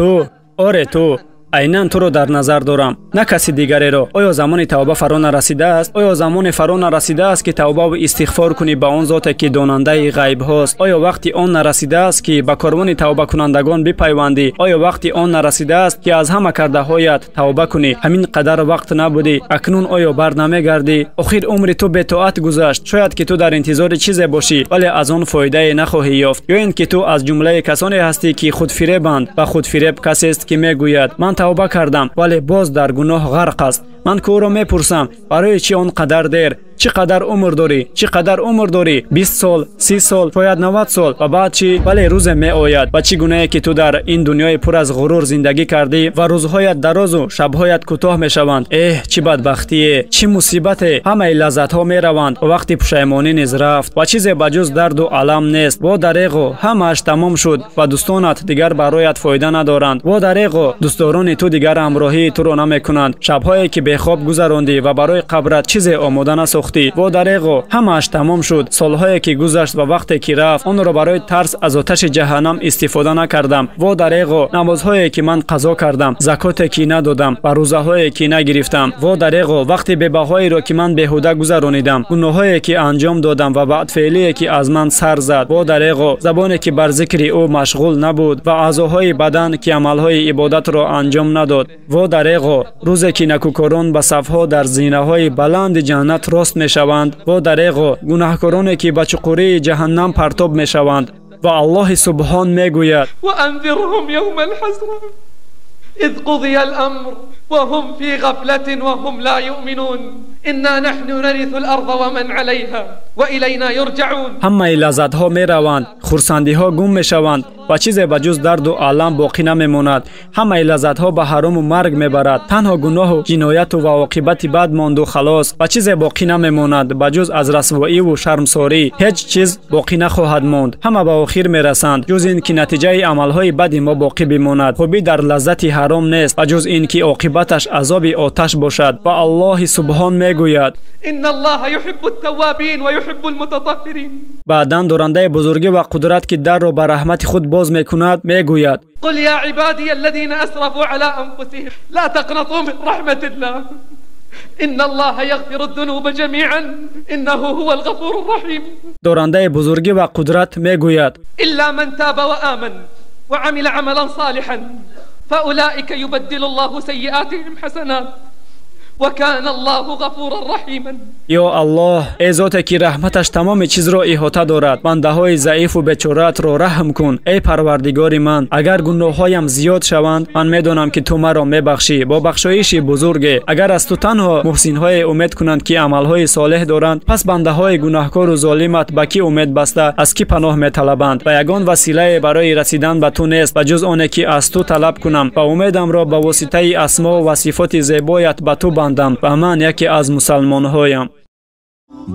Ту, оре ту, айнан туро дар назар дорам, на каси дигареро. Оё замони тавба фаро нарасидааст? Оё замоне фаро нарасидааст, ки тавбаву истиғфор кунӣ ба он зоте, ки донандаи ғайбҳост? Оё вақти он нарасидааст, ки ба корвони тавбакунандагон бипайвандӣ? Оё вақти он нарасидааст, ки аз ҳама кардаҳоят тавба кунӣ? Ҳамин қадар вақт набудӣ, акнун оё бар намегардӣ? Охир умри ту бетоат гузашт. Шояд ки ту дар интизори чизе бошӣ, вале аз он фоидае нахоҳӣ ёфт. Ё ин ки ту аз ҷумлаи касоне ҳастӣ, ки худфиребанд, ва худфиреб касест, ки мегӯяд: ман тавба кардам, вале боз дар гуноҳ ғарқ аст. Ман ки ӯро мепурсам: барои чӣ он қадар дер? Чӣ қадар умр дорӣ? Чӣ қадар умр дорӣ? 20 сол, 30 сол, шояд 90 сол. Ва баъд чӣ? Вале рӯзе меояд ва чӣ гунае ки ту дар ин дунёи пур аз ғурур зиндагӣ кардӣ ва рӯзҳоят дарозу шабҳоят кӯтоҳ мешаванд. Эҳ, чӣ бадбахтие, чӣ мусибате! Ҳамаи лаззатҳо мераванд ва вақти пушаймонӣ низ рафт ва чизе ба ҷуз дарду алам нест. Во дареғо, ҳамааш тамом шуд ва дӯстонат дигар бароят фоида надоранд. Во дареғо, дӯстдорони ту дигар ҳамроҳии туро намекунанд. Шабҳое ки бехоб гузарондӣ ва барои қабрат чизе омода насохтӣ. Во дареғо, ҳамааш тамом шуд. Солҳое ки гузашт ва вақте ки рафт, онро барои тарс аз оташи ҷаҳаннам истифода накардам. Во дареғо, намозҳое ки ман қазо кардам, закоте ки надодам ва рӯзаҳое ки нагирифтам. Во дареғо, вақти бебаҳоеро ки ман беҳуда гузаронидам, гуноҳҳое ки анҷом додам ва бадфеълие ки аз ман сар зад. Во дареғо, забоне ки бар зикри ӯ машғул набуд ва аъзоҳои бадан ки амалҳои ибодатро анҷом надод. Во дареғо, рӯзе ки накӯкорон ба сафҳо дар зинаҳои баланди ҷаннат рост мешаванд. Во дареғо, гунаҳкороне ки ба чуқурии ҷаҳаннам партоб мешаванд. Ва Аллоҳи субҳон мегӯяд: وأنذرهم يوم الحسرة إذ قضي الأمر وهم في غفلة وهم لا يؤمنون إنا نحن نرث الأرض ومن عليها وإلينا يرجعون. Ҳамаи лаззатҳо мераванд, хурсандиҳо гум мешаванд ва чизе ба ҷуз дарду алам боқӣ намемонад. Ҳамаи лаззатҳо ба ҳарому марг мебарад. Танҳо гуноҳу ҷинояту ва оқибати бад монду халос, ва чизе боқӣ намемонад ба ҷуз аз расвоиву шармсорӣ. Ҳеҷ чиз боқӣ нахоҳад монд. Ҳама ба охир мерасанд, ҷуз ин ки натиҷаи амалҳои бади мо боқӣ бимонад. Хубӣ дар лаззати ҳаром нест, ба ҷуз ин ки оқибаташ азоби оташ бошад. Ва Аллоҳи субҳон мегӯяд: إن الله يحب التوابين ويحب المتطهرين. Баъдан дорандаи бузургӣ ва қудрат, ки дарро ба раҳмати худ боз мекунад, мегӯяд: قل يا عبادي الذين أسرفوا على أنفسهم لا تقنطوا من رحمة الله إن الله يغفر الذنوب جميعا إنه هو الغفور الرحيم. Дорандаи бузургӣ ва қудрат мегӯяд: إلا من تاب وآمن وعمل عملا صالحا فأولئك يبدل الله سيئاتهم حسنات وكان الله غفورا رحيما. Ё Аллоҳ, эй зоте ки раҳматаш тамоми чизро иҳота дорад, бандаҳои заифу бечораатро раҳм кун. Эй Парвардигори ман, агар гуноҳҳоям зиёд шаванд, ман медонам, ки ту маро мебахшӣ бо бахшоиши бузурге. Агар аз ту танҳо муҳсинҳое умед кунанд, ки амалҳои солеҳ доранд, пас бандаҳои гунаҳкору золимат ба кӣ умед баста, аз кӣ паноҳ металабанд? Ва ягон василае барои расидан ба ту нест, ба ҷуз оне ки аз ту талаб кунам ва умедамро ба воситаи асмо ва сифоти зебоят ба ту бандам, ва ман яке аз мусалмонҳоям.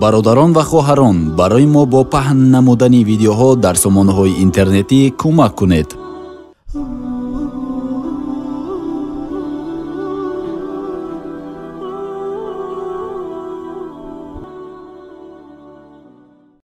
Бародарон ва хоҳарон, барои мо бо паҳн намудани видеоҳо дар сомонаҳои интернетӣ кӯмак кунед.